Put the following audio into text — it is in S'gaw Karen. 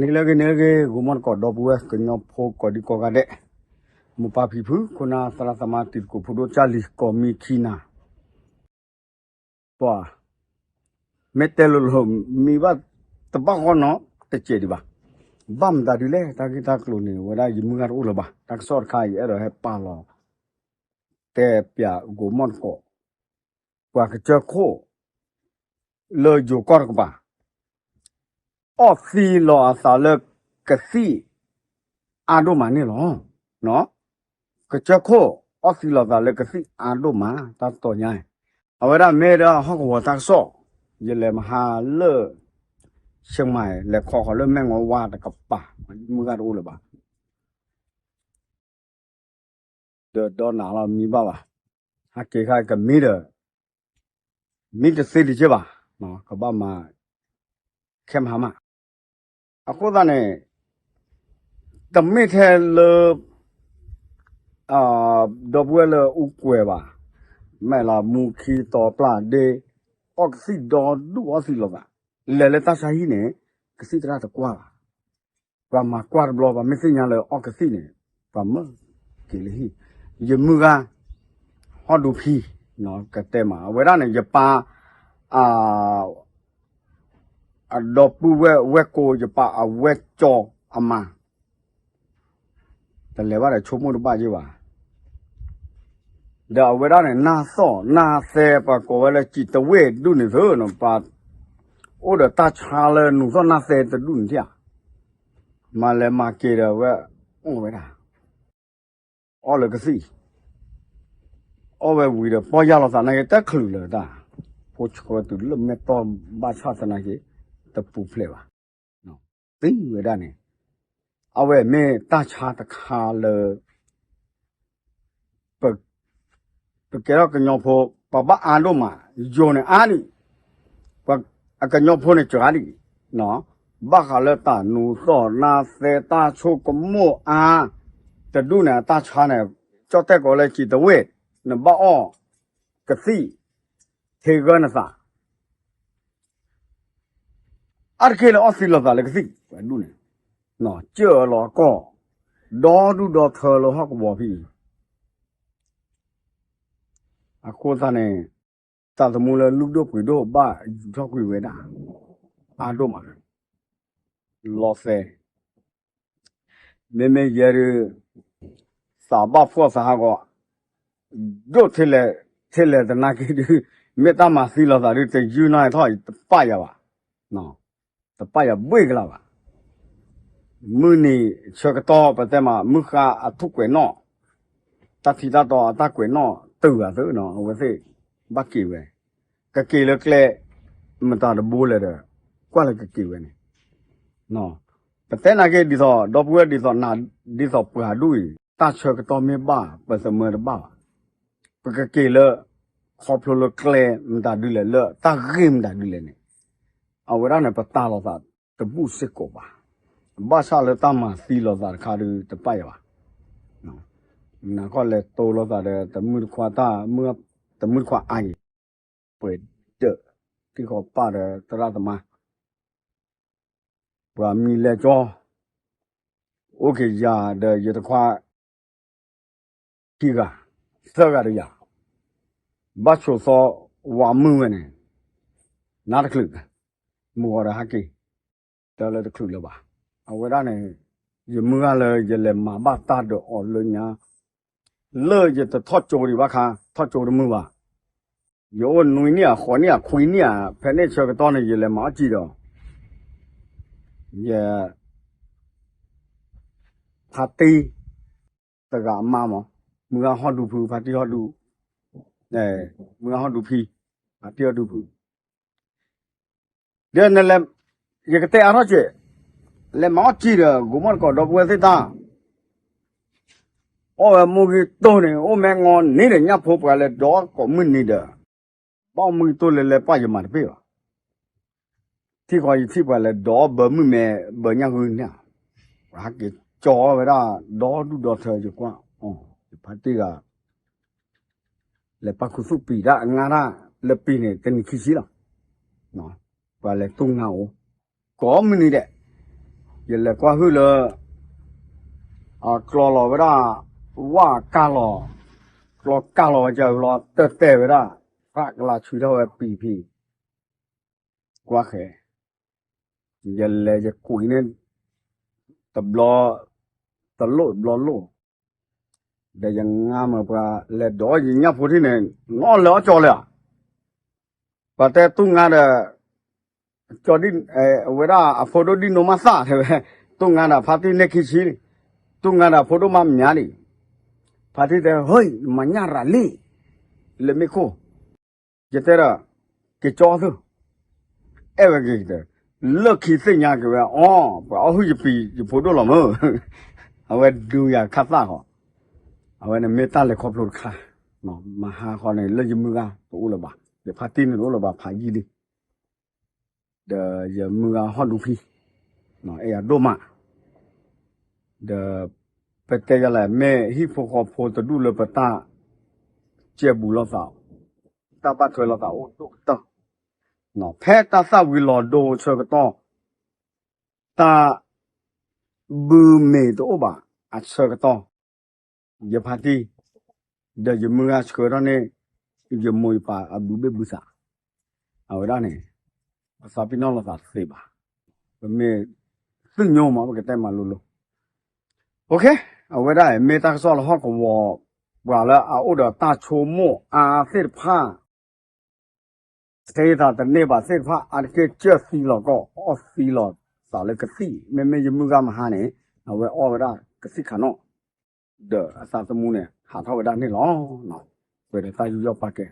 ဂ့ၤလၢဂ့ၤ ဂ့ၤလၢဂ့ၤ ဂီၤမီၢ်တကိး ဒီပုၢ်ဝဲၢ်ကညီဖိကိးဒံကိးဂၤဒဲး, မိၢ်ပၢ်ဖံဖု ခိၣ်နၢ်သရၣ်သမါ တံၤသကိးဖိဒိၣ်ကၢ်လံၤ ကိးမံခံနၤ, ပှၤ မ့ၢ်တဲလိၤလိၤ မံဘၣ်တဘၣ်ဃီနီတစဲးဒံးဘၣ်. ဘၣ်မတၤဒ်လဲၣ် တၢ်ဂ့ၢ်တၢ်ကျိၤန့ၣ် ဝဲဒၣ်ယမုၢ်ဂၤတအိၣ်လၢၤဘၣ်. တၢ်ကစီၣ်တခါ ယအဲၣ်ဒိးဟဲပာ်လီၤ တဲပၠးဂီၤမီၢ်တကိး, ပှၤကစၢၢ်ခိၣ် လၢယိၤကီၢ်တကပၤ အီၣ်သံလီၤအသးလၢကသံၣ်အါဒိၣ်မးန့ၣ်လီၤ. ကစၢၢ်ခိၣ် အီၣ်သံလီၤသးလၢကသံၣ်အါဒိၣ်မး တၢ်တတီၤညါ, အဝဲဒၣ်မ့ၢ်ဒီးဟီၣ်ကဝီၤတၢ်ကစီၣ်, ယလဲၤမဟါလၢ ဆဲးမး လဲၤခီဃီၤလၢမဲၢ်ငီဝါတကပၤ, မုၢ်ဂၤတအိၣ်လၢၤဘၣ်. ဒီးဒီးနၤလီၤမံဘၣ်ဘၣ်, ဟဲက့ၤခါကမံဒီး မံတသ့ဒံးက့ဘၣ်, ကဘၣ်မၤ ခဲမဟါမး. အဃိသတးန့ၣ် တမ့ၢ်ထဲလၢ ဒီပုၢ်ဝဲၢ်လၢအူကွဲၤဘၣ်, မ့ၢ်လၢမူခံတီၤပျၢ်ဒ့, အီၣ်ကသံၣ်ဒီဒူၣ်အီၣ်သံလီၤသး, လဲၤလၢတၢ်ဆါဟံၣ်န့ၣ် ကသံၣ်သရၣ်တကွၢ်ဘၣ်. ပှၤမၤကွၢ်တဘျီ ပှၤမ့ၢ်သ့ၣ်ညါလၢအီၣ်ကသံၣ်န့ၣ် ပှၤမၢက့ၤလၢဟံၣ်, ယမုၢ်ဂၤ ဟီၣ်ဒူဖံ ကတဲမး အဝဲဒၣ်န့ၣ် ယပၢ် အဒီပုၢ်ဝဲၢ်ဝဲၢ်ကိ ယပၢ်အဝဲၢ်ကၠီအမါ တလဲၤဘၣ်ဒီးဆိကမိၣ်တဘၣ်က့ဘၣ်. ဒီးအဝဲဒၣ်န့ၣ် နၢ်သီၣ်နၢ်သဲ ပှၤကိးဝဲလၢစံးတဝ့ၢ်ဒူၣ်န့ၣ်သ့နီၤ, ပှၤအိၣ်ဒီးတၢ်ဆါလၢနူၤသီၣ်နၢ်သဲတဒူၣ်န့ၣ်ဧါ, မၤလဲၤမၤက့ၤဒီးဝဲ အီၣ်ဝဲဒၣ် အီၣ်လၢကသံၣ်, အီၣ်ဝဲဝံၤဒီးပီၢ်ယၢ်လီၤသးနာ်က့ တချုးလၢၤတၢ်, ဖိဆှၢတုၤလၢမဲၢ်တီၢ်ဘၣ်ဆၣ်သနာ်က့ တပူၤဖျဲးဘၣ်, သံဝဲဒၣ်န့ၣ်, အဝဲမ့ၢ်တၢ်ဆါတခါလၢ ပကဲထီၣ်ကညီဖိ ပဘၣ်အါဒိၣ်မး, ယိၤန့ၣ်အါဒံး, ပှၤအကညီဖိန့ၣ်စှၤဒံး, ဘၣ်ဃးလၢတၢ်နူၤသီၣ်နၢ်သဲ တၢ်ဆိကမိၣ်အါ, တဒူၣ်န့ၣ် အတၢ်ဆါန့ၣ် ကၠီၣ်တဲၣ်ကိးလၢစံးတဝ့ၢ်, နဘၣ်အီၣ်ကသံၣ် ဟ့ဂၢၢ်နသး အါတက့ၢ်လၢအီၣ်သံလီၤသးလၢကသံၣ် ပှၤဒူၣ်န့ၣ်, စၢၢ်အီၤလီၤအကီၢ်, ဒီဒူၣ်ဒီထၢလၢဟီၣ်ကဝီၤဖဲအံၤ, အဃိသတးန့ၣ် တၢ်သမူလၢလုၢ်ဒိၣ်ပှ့ၤဒိၣ်ဘၣ်ယူၤထီၣ်ကွံာ်ဝဲဒၣ် အါဒိၣ်မး လီၤသဲ မ့မ့ၢ်ယဲဒုး သးဘၣ်ဖှီၣ်သးဟးဂီၤ ဒိၣ်ထဲလဲၣ်, ထဲလဲၣ်သနာ်က့ဒုး မ့ၢ်တၢ်မၤသံလီၤသးဒုး တယုၢ်နီၢ်ဟဲထီၣ်တပာ်ယၤဘၣ်, တပာ်ယၤဘှ့ကလးဘၣ်. မုၢ်နံၤဆၢကတီၢ် ပတဲမး မုၢ်ဃါအထူၣ်ကွဲးနီၣ်, တၢ်ထံတၢ်တီအတၢ်ကွဲးနီၣ်တုၤဂၤသ့နီၤ အဝဲသ့ၣ်ဘၣ်က့ၤဝဲ, ကက့ၤလၢကျဲ မတၤတဘိလဲၣ်ဒီး ကွၢ်လၢကက့ၤဝဲန့ၣ် ပတဲနာ်က့ဒ်သိး ဒီပုၢ်ဝဲၢ်ဒ်သိးနၤ ဒ်သိးပှၤဒူၣ်အံၤ တၢ်ဆၢကတီၢ်မ့ၢ်ဘၣ် ပသမၢတဘၣ်ဘၣ်. ပကက့ၤလၢ ခီဖျိလၢကျဲမတၤဒုလဲၣ် လၢတၢ်ဂ့ၢ်မတၤဒုလဲၣ်န့ၣ် အဝဲဒၣ်န့ၣ် ပတၢ်လီၤသးတဘူၣ်စ့ၢ်ကီးဘၣ်. ဘၣ်ဆၣ်လၢတၢ်မၤသံလီၤသးတခါဒုးတပာ်ယၤဘၣ်. နကီၢ်လဲၤတိလိာ်သးဒီး တမုၢ်တခွါတၢ်, တမုၢ်တခွါအါအံၤ ပှဲၤဒၢး ထံၣ်ဃီၤပၢ်ဒီးသရၣ်သမါ ပှၤမံၤလဲၤကၠီ အိၣ်က့ၤယၤဒီးယတခွါ ခံဂၤ သၢဂၤဒီးယၤ ဘၣ်ဆိးသီဝးမုၢ်ဝဲန့ၣ် နါတချုး မုၢ်ဂီၤဒီးဟဲက့ၤ တၢ်လၢတချုးလၢၤဘၣ်. အဝဲဒၣ်န့ၣ် ယမုၢ်ဂၤလၢယလဲၤမၤဘၣ်တၢ်ဒီးအီၤလၢညါ လၢယတထီၣ်ကၠိဒံးဘၣ်ခါ ထီၣ်ကၠိတမုာ်ဘၣ်. ယအိၣ်နွံနံၣ်ဧါ ဃိးနံၣ်ဧါ ခွံနံၣ်ဧါ ဖဲန့ၣ်ဆၢကတီၢ်န့ၣ် ယလဲၤမၤအီၣ်ကံၣ်ဒီး ယ ဖါတံၢ် တဂၤအမါမး, မုၢ်ဂၤဟီၣ်ဒူဖု ဖါတံၢ်ဟီၣ်ဒူ, မုၢ်ဂၤဟီၣ်ဒူဖံ, ဖါတံၢ်ဟီၣ်ဒူဖု, ဒီးနလဲၤ, ယကတဲအါထီၣ်က့ၤ, လဲၤမၤအီၣ်ကံၣ်ဒီး ဂိၤမီၣ်တကိးဒီပုၢ်ဝဲၢ်သ့ၣ်တၢ် အီၣ်ဝဲမုၢ်ဂံၢ်တိၢ်န့ၣ် အိၣ်မဲာ်နီၢ်န့ၣ်ဒီး ညၣ်ဖိပှၤလဲၤဒိးကိးမုၢ်နံၤဒီး ဘၣ်မုၢ်ဂံၢ်တိၢ်လဲၤလဲၤပၢ်ယမၤတပ့ၢ်ဘၣ်. ထံၣ်ဃီယထံၣ်ပှၤလဲၤဒိးဘၢမုၢ်မဲာ်ဘၢညၣ်ဂုၢ်န့ၣ်, ပှၤဟဲက့ၤကၠီဝဲဒၣ် ဒီဒူၣ်ဒီထၢယကွၢ်, ယဖါတံၢ်ဂၤ လဲၤပာ်ခူသူၣ်ပံၤတၢ်အငါတၢ်လၢပံၤန့ၣ် တနံၤခံဆံလီၤ. ပှၤလဲၤတူၢ်ငါအိၣ် ကိးမုၢ်နံၤဒဲး, ယလဲၤကွၢ်ဟုၣ်လၢ အကျီလီၤဝဲဒၣ် ဝၣ်ကၢ်လီၤ, ကျီကၢ်လီၤဝဲကလီၤ တၢၢ်တဲာ်ဝဲဒၣ် သးကလၤဆူထီၣ်ဝဲပံာ်ဖံး ကွၢ်ဃဲၤ, ယလဲၤယကွံာ်န့ၣ် တဘျီ တလိၣ်တဘျီလိၣ်, ဒီးယငါမၢပှၤလဲၤဒီးယညၣ်ဖိထံၣ်န့ၣ် နီၢ်လၢအီၣ်ကၠီလၢၤဧါ, ပှၤတဲတူၢ်ငါဒီး ကၠီဒ် အဝဲဒၣ်အဖိဒိၣ်ဒ်နိမးသၣ်တဲဝဲ, တူၢ်ငါဒီးဖါတံၢ်န့ၢ်ခံဆံ, တူၢ်ငါဒီးဖိဒိၣ်မးမၠါဒံး, ဖါတံၢ်တဲ ဟ့ၣ် မၤညၣ်ရၤလံ လၢမ့ၣ်ခိၣ်, ယတဲဒီး ကၠီသု အဲၣ်ဝဲက့ၤဒီး လၢခံသ့ၣ်ညါက့ၤဝဲအီၤ ပှၤအီၣ်ဟုၣ်ယပံာ်ယဖိဒိၣ်လီၤမၢ်, အဝဲဒုးယၤခၣ်သၣ်ဃီ, အဝဲန့ၣ်မ့ၢ်တၢ်လဲၤခီဖျိတခါ, မဟါဃီန့ၣ် လၢယမုၢ်ဂၤတအိၣ်လၢၤဘၣ်, ယဖါတံၢ်န့ၣ်တအိၣ်လၢၤဘၣ်ဖးယံာ်လံ ဒီးယမုၢ်ဂၤဟီၣ်ဒူဖံ အဲၣ်ယၤဒိၣ်မး, ဒီး ပတဲယၤလဲၣ် မ့ၢ်ဟံၣ်ဖိဃီဖိတဒူၣ်လၢပတၢ် ကဲဘူးလိာ်သး, တၢ်ဘၣ်ထွဲလိာ်သးအိၣ်ဒိၣ်ကတၢၢ်, ဖဲတၢ်သၣ်ဝံၤလီၤဒိဆၢကတီၢ်, တၢ် ဘုမ့ၤတအိၣ်ဘၣ်အဆၢကတီၢ်, ယဖါတံၢ် ဒီးယမုၢ်ဂၤဆှၢထီၣ်န့ၢ် ယမိၢ်ယပၢ်အဘုဘ့ၣ်ဘုသး, အဝဲဒၣ်န့ၣ် ပသးပ့ၤနီၣ်လိာ်သးတသ့ဘၣ်, ပမ့ၢ်သူၣ်ညိမး ပကတဲမၤလိလိၤ, အဝဲဒၣ်မ့ၢ်တၢ်ကစီၣ်လၢဟီၣ်ကဝီၤ, ပှၤလၢအအိၣ်ဒီးတၢ်ဆိကမိၣ်အါသ့ၣ်တဖၣ် ထဲသးတန့ၢ်ဘၣ်သ့ၣ်တဖၣ် အါတက့ၢ်ကၢၢ်သံလီၤကီၢ် အီၣ်သံလီၤသးလၢကသံၣ်, မ့မ့ၢ်ယမုၢ်ဂၤမဟါန့ၣ် အဝဲအီၣ်ဝဲဒၣ်ကသံၣ်ခးနီၣ်, ဒီးအသးသမူန့ၣ် ဟးထီၣ်ဝဲဒၣ်န့ၣ်လီၤ. ပှဲၤဒီးတၢ်ယူးယီၣ်ပာ်ကဲ,